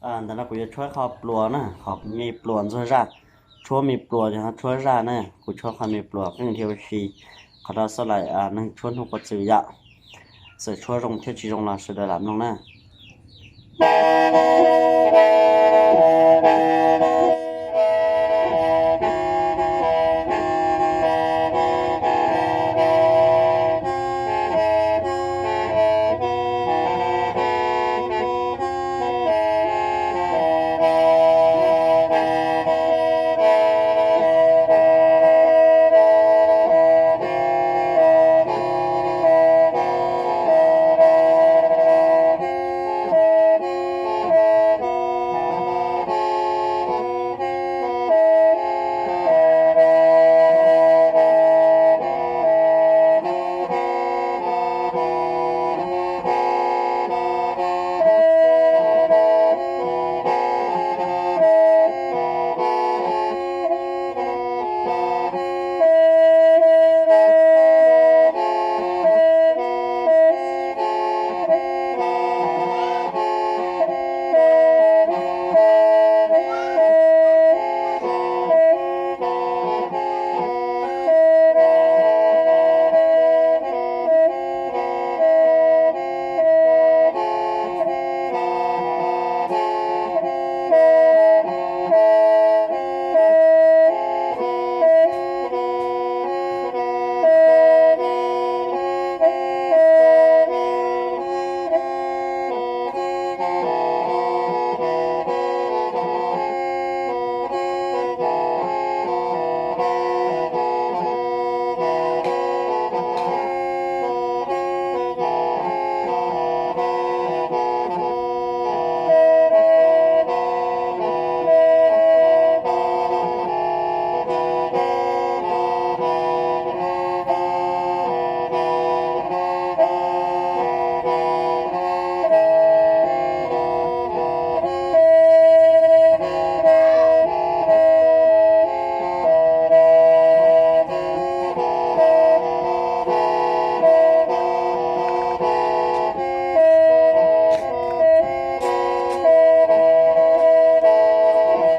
Ntawm no kuv yuav tshuab qhov pluas na, qhov me pluas ntxuag zaj. Tshuab me pluas yog tshuab zaj na, kuv tshuab qhov me pluas qeej dhia ua si. Qhov no xav lawm neeg tshuab hnub qhuav txwm yom, txawm tshuab zoo thiab tsis zoo los sawv daws lam mloog na.